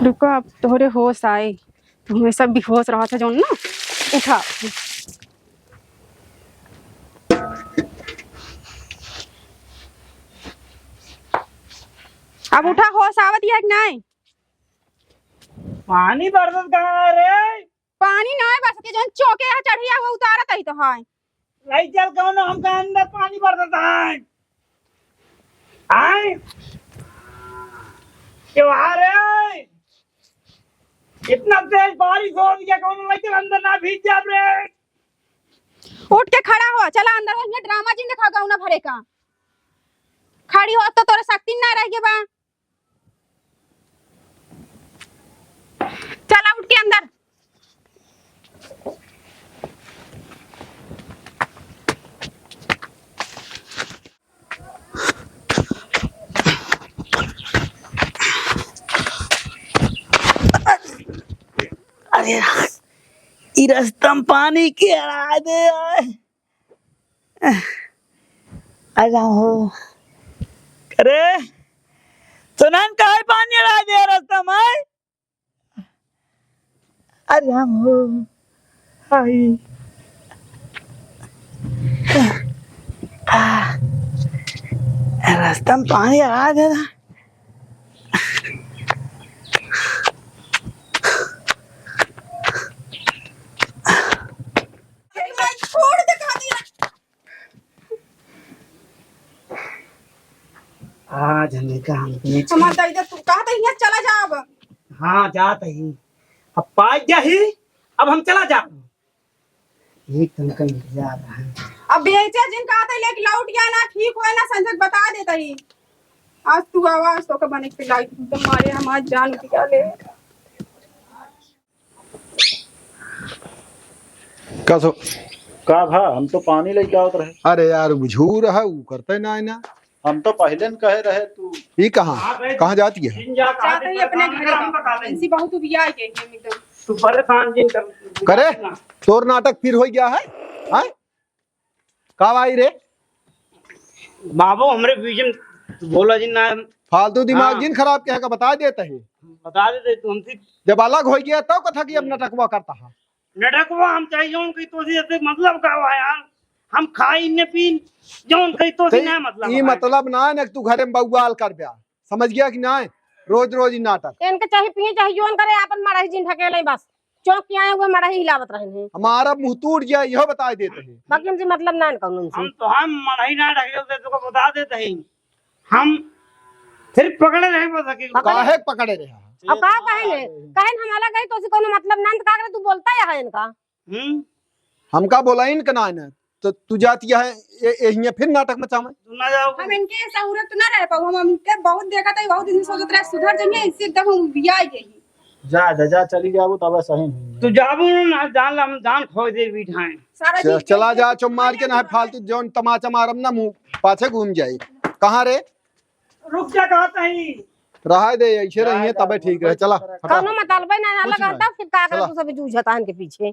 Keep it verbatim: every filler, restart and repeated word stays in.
रुको, अब तोहरे होश आई। तू हमेशा बेहोश रहत है जौन ना। उठा। अब उठा, होश आवत है कि नहीं? पानी बरसत कहाँ है रे? पानी नाहीं बरसत, जौन चौके है चढ़िया, वो उतारत ही तो है। लई चल कौनो हमका अंदर पानी बरसत है। आए? त्योहार है। इतना तेज बारिश हो रही है, कौनो लई चल अंदर ना भीज जाब रे। उठ के खड़ा हो, चला अंदर, वहीं ड्रामा जिन देखा गौना भरे का। खड़ी हो तो तोरे शक्ति ना रह गए बा। चला उठ के अंदर। अरे, ई रस्ता में पानी के अड़ा दे आए। अरे हो। अरे, सुनन काहे पानी अड़ा दे रस्ता में? अरे राम हो, हाय। आ, रास्ता में पानी आ गया। छोड़ दे, कहा दिया। आज हमें का हम बेच हमार दई दे, तू कहा तो यहाँ चला जा अब। हाँ, जात ही। अब पाई जाही, अब हम चला जाब। एक तन का इंतजार रहा। अब बेचे जिन कहा तो लेके लौट गया ना, ठीक होए ना, संजय बता देता ही। आज तू आवाज तो का बने के लाई, एकदम मारे हमार जान उठ गया ले। का सो? का भा, हम तो पानी लेके आवत रहे। अरे यार, उ झूर है, उ करते ना, ना। हम तो पहले न कहे रहे तू। ई कहाँ? हाँ, भाई। कहाँ जाती है? जिन जा, कहाँ जाते ही अपने घरे। इनसे बहुत उबिया गई है एकदम। तू परेशान जिन कर। करे? ना। तोर नाटक फिर हो गया है? हाँ? का भाई रे? बाबू, हमरे बीच में तू बोला जी ना। फालतू दिमाग हाँ। जिन खराब के है का बता देता है। बता देते तू हमसे। जब अलग हो गया तब कथा की अब हम्म। नटकवा करता है। नटकवा हम चाहे जौन कही तो से मतलब का हुआ यार? हम खाई न पीन, जौन कही तो से ते ना मतलब ई है। मतलब ना है ना कि तू घरे में बउआल कर ब्या। समझ गया कि ना? रोज रोज ही नाटक। इनके चाहे पिए चाहे जौन करे, आपन मड़ही जिन ढकेले बस। चौक के आए हुए मड़ही हिलावत रहन हैं। हमारा मुंह टूट जाए, यह बता देते हैं। बाकी हमसे मतलब ना है कौनो से। हम तो हम मड़ही ना ढकेल दे, तुमको बता देते हैं। हम सिर्फ पकड़े रहे बस हकीकत। पकड़े? काहे पकड़े रहे? अब का कहे ने? कहे न हमारा कहीं तो से कोनो मतलब ना, तो का करे तू बोलता है इनका? हम्म। हमका बोला इनका ना है ना, तो तू जाती है, ये, ये हियां फिर नाटक मचावे। तू ना जाओ। हम इनके सहूरत ना रह पाऊ, हम इनके बहुत देखा था, बहुत दिन सोचत रहे सुधर जाइए, इससे एकदम हम उबिया गए। जा, जा, जा, चली जाबू तब सही नहीं। तू जाबू ना, जान ला, हम जान खोई दे बिठाएं। सारा च-, चीज चला जा, चुप मार के ना, फालतू जौन तमाचा मारम ना, मुंह पाछे घूम जाई। कहाँ रे? रुक जा, कहा तही। रहा दे, ऐसे रहिए, तबे ठीक रहे। चला, हटा। कौनो मतलब ना, ना कुछ लगा, नहीं। तब फिर का चला। करबू सब जूझता हन के पीछे।